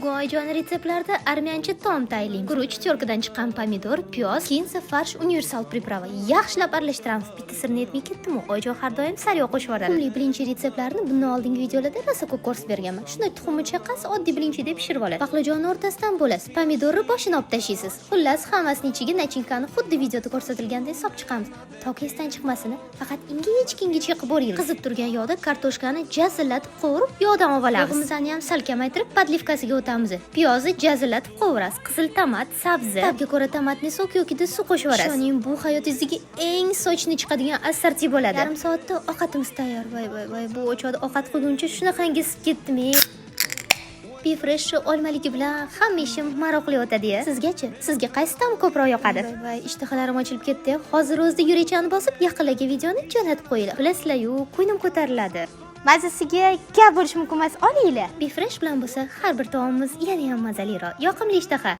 Bugun Oyijon retseptlarida armyancha taom tayyorlaymiz. Guruch, тёрка dan chiqqan pomidor, piyoz, kinza, farsh, universal приправа. Yaxshilab aralashtiramiz. Bitta sirni aytmay ketdim-u, Oyijon har doim sariyog' qo'shib yuboradi. Tuxumli блинчик retseptlarini bundan oldingi videolarda rosa ko'p ko'rsatib berganman. Shunda tuxumni chaqqasiz, oddiy блинчик deb pishirib oladi. Baqlajonni o'rtasidan bo'lasiz, pomidorni boshini olib tashlaysiz. Xullas, hammasini ichiga начинка ni xuddi videoda ko'rsatilgandek solib chiqamiz. Toki esdan chiqmasin, faqat ingichka ingichka qilib o'raymiz. Qizib turgan yog'da kartoshkani jazillatib qovurib, yog'dan olib olamiz. Yog'imizni ham sal kamaytirib, подливка siga o'tamiz. Piyozni jazillatib qovurasiz. Qizil tomat, sabzi. Ta'bga ko'ra томатный сок yoki suv qo'shib yuborasiz. Ishoning, bu hayotingizdagi eng сочный chiqadigan assorti bo'ladi. Yarim soatda ovqatimiz tayyor. Voy voy voy, bu o'choqda ovqat qilguncha shunaqangi isib ketdim. Bifresh olmaligi bilan hamma ishim maroqli o'tadi. Sizgachi? Sizga qaysi ta'm ko'proq yoqadi? Voy voy, ishtahalarim ochilib ketdi. Hozir o'zida yurakchani bosib, yaqinlarga videoni jo'natib qo'yinglar. Bilasizlar-yu, ko'nglim ko'tariladi. Mazasiga gap bo'lishi mumkin emas, olinglar. Bifresh bilan bo'lsa har bir taomimiz yana ham mazaliroq. Yoqimli ishtaha.